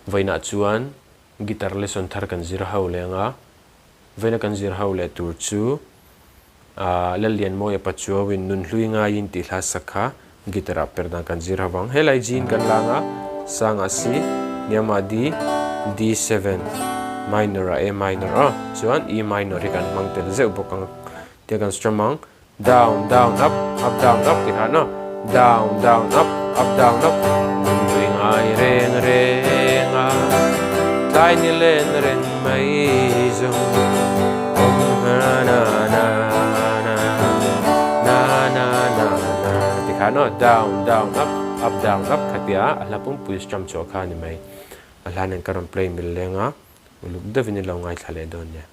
Vawiinah chuan guitar lesson thar kan zir ho leh anga, vawiina kan zir ho leh tur chu ah Lallianmawia Pachuauin nun hlui ngaiin tih hla sak kha guitar ah per dan kan zir ho vang. Helai G in kan la anga, sangah C, hniamah D, D7, minor ah A minor aw, chuan E minor hi kan hmang tel zeuh bawk ang tia kan strum ang. Down down up up down up ti khan aw down down up up down up Nunhlui ngai reng reng a tlai ni len reng mai zawng awm na na na na na na na na ti khan aw down down up up down up khatia a hla pumpui strum chhuah kha a ni mai a hla nen ka rawn play mil leng a uluk deuhin i lo ngaithla leh dawn nia.